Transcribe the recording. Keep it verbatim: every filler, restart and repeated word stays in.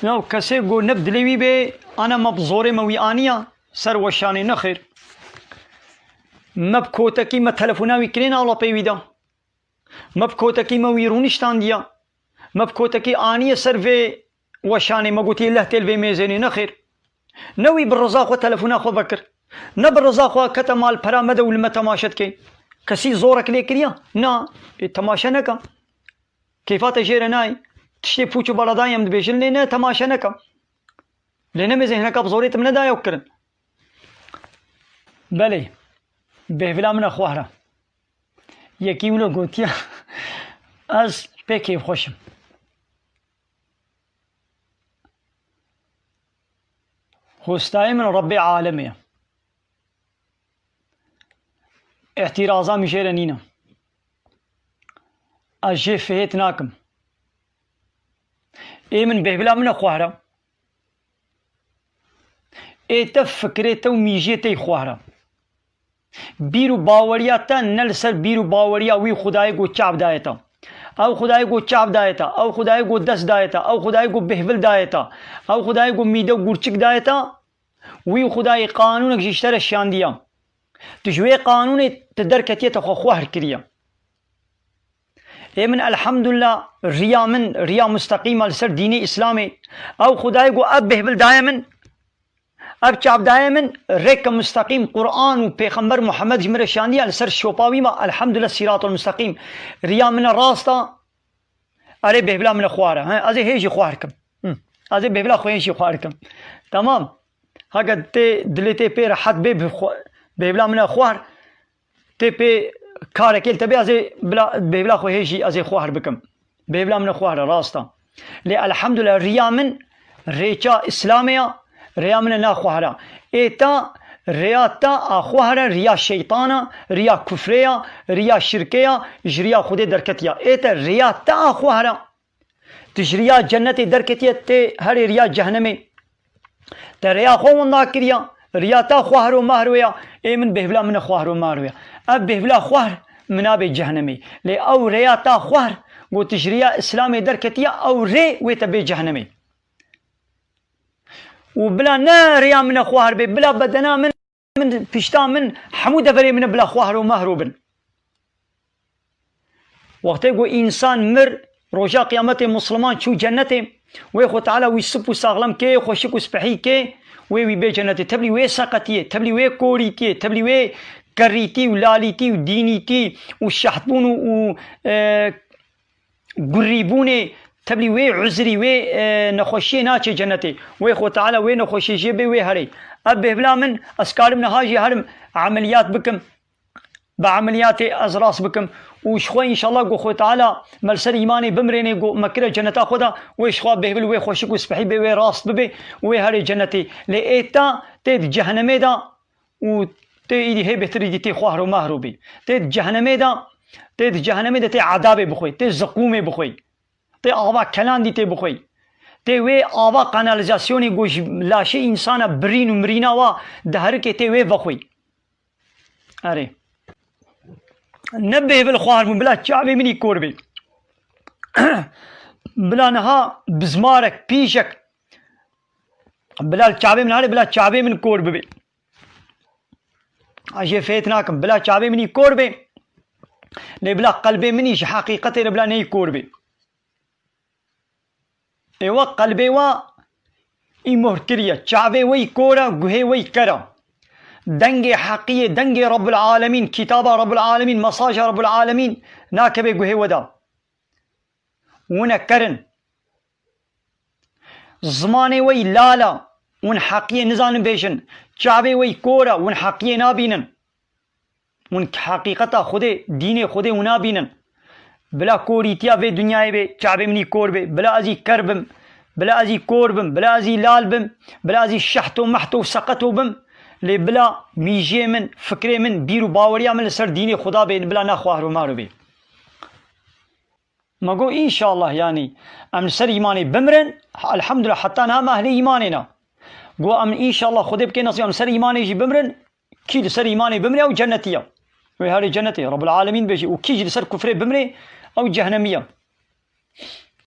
Nav kesê go ne bi dilê wî bê, ana me bi zorê me wî aniya ser weşanê, nexêr. Me bi kotekî me telefona wî kirê, ne alapê wî da. Me bi kotekî me wî rûniştandiya. Me bi kotekî aniye ser vê weşanê, me gotiye leh têl vê mêzênê, nexêr. Ne wî bi riza xwe telefona xwe vekir. Ne bi riza xwe kete malpera me de û li me temaşe dike. Kesî zorek lê kiriya? Na, ê, temaşe neke. Kêfa te jê re nayê. Tiştê pûç û baladan em dibêjin, lê ne, temaşe neke. Lê ne mêzê hineka bi zorê tim nedaye kirin. Belê. Bêhvila min e xwehra. Yekî wilo gotiya, ez pê kêfxweş im. Hostayê min Rebbê alemê ye. Îhtîraza min jê re nîne. Ez jê fihêt nakim. Ê min, bêhvila min e xwehra. Ê te, fikrê te û mîjiyê te yî xwehra. Bîr û baweriya te ne li ser bîr û baweriya wî Xwedayê ku çav daye te. Ew Xwedayê ku çav daye te, ew Xwedayê ku dest daye te, ew Xwedayê ku bêhvil daye te, ew Xwedayê ku mîde û gurçik daye te, wî Xwedayê qanûnek jî ji te re şiyandiye. Tu ji wê qanûnê tu derketiye, te xwe xwehr kiriye. Ê min, elhamdulillah, riya min, riya musteqîm e li ser dînê Îslamê. Ew Xwedayê ku ev bêhvil daye min, ev çav daye min, rêke musteqîm, Quran û Pêxember Muhammed ji min re şandiye, li ser şopa wî me, elhamdulillah, sîratul musteqîm. Riya min e rast e, erê bêhvila min e xwar e. He, ez ê hê jî xwar kim. Hı. Ez ê bêhvila xwe hê jî xwar kim. Tamam. Heke tê dilê tê pê rehet bê, bi xwe-, bêhvila min e xwar. Tê pê karekê li te bê, ez ê bila, bêvila xwe hê jî ez ê xwehir bikim. Bêvila min e xwehir e, rast e. Lê elhamdulillah, riya min rêça Îslamê ya, rêya min e na xwehir e. Ê ta, rêya ta a xwehir e, riya şeytan e, riya kufrê ya, riya şirkê ya, ji riya Xwedê derketiya. Ê te, rêya ta a xwehir e. Tu ji riya cennetê derketiye, tê herê riya cehenemê. Te rêya xwe winda kiriya, riya te xwehr û mahr wê ya, ê min, bêhvila min e xwehr û mahr wê ya. Ev bêhvila xwehr min nabe cehenemê. Lê ew rêya te xwehr, ku tu ji riya Îslamê derketiye, ew rê wê te bê cehenemê. Û bila ne rêya min e xwehr bê, bila bedena min, min, pişta min, hemû deverê min e bila xwehr û mahr û bin. Wextê ku însan mir, roja qiyametê musliman çû cennetê, wê Xwe Teala wî sip û saxlem kê, xweşik û spehî kê, wê wî bê cennetê. Teblî wê seqetiyê, teblî wê korîtiyê, teblî wê kerîtî û lalîtî û dînîtî û şehtbûn û, û, e, gurîbûnê, teblî wê uzrî, wê, e, nexweşiyê naçê cennetê. Wê Xwe Teala wê nexweşiyê jê bê, wê herê. Ev bêhvila min, ez karim niha jî herim emeliyat bikim. Bi emeliyatê ez rast bikim û ji xwe înşallah ku Xwe Teala me li ser îmanê bimirênê, ku me kire cenneta xwe de, wê ji xwe bêhvil, wê xweşik û spehî bê, wê rast bibe, wê herê cennetê. Lê ê ta tê di cehenemê de û tê îdî hê bêhtir îdî tê xwehr û mahr û bê. Tê di cehenemê de, tê di cehenemê de tê edabê bixwê, tê ziqûmê bixwê. Tê ava kelandî tê bixwê. Tê wê ava kanalîzasyonê ku ji laşê însana birîn û mirîna wa diherike tê wê vexwê. Erê. Ne bêhvil xwar bûn, bila çavê min î kor bê. Bila niha bizmarek, pîşek, bila li çavê min hale, bila çavê min kor bibe. Ez jê fêt nakim. Bila çavê min î kor bê. Lê bila qelbê min î ji heqîqetê re bila neyî kor bê. Ê we qelbê we î mohr kiriye. Çavê we î kor e, guhê we î ker e. Dengê heqiyê, dengê Rabbul Alemîn, kitaba Rabbul Alemîn, mesaja Rabbul Alemîn nakeve guhê we de. Hûn e ker in. Zimanê we yî lal e, hûn heqiyê nizanin bêjin. Çavê we yî kor e, hûn heqiyê nabînin. Hûn heqîqeta Xwedê, dînê Xwedê hûn nabînin. Bila korîtiya vê dinyayê bê, çavê min î kor bê, bila ez î ker bim, bila ez î kor bim, bila ez î lal bim, bila ez î şehto mehto û seqeto bim. Lê bila mîjiyê min, fikrê min, bîr û baweriya min li ser dînê Xuda bê, bila ne xwehr û mahr bê. Me got, înşallah, yanî, em li ser îmanê bimirin, elhamdulillah, heta niha me ehlê îmanê ne. Got, em înşallah Xwedê bike nesîb, em li ser îmanê jî bimirin, kî li ser îmanê bimire, ew cennetî ye. Wê herê cennetê, Rabbul Alemîn bêjî, û kî jî li ser kufrê bimire, ew cehenemî ye.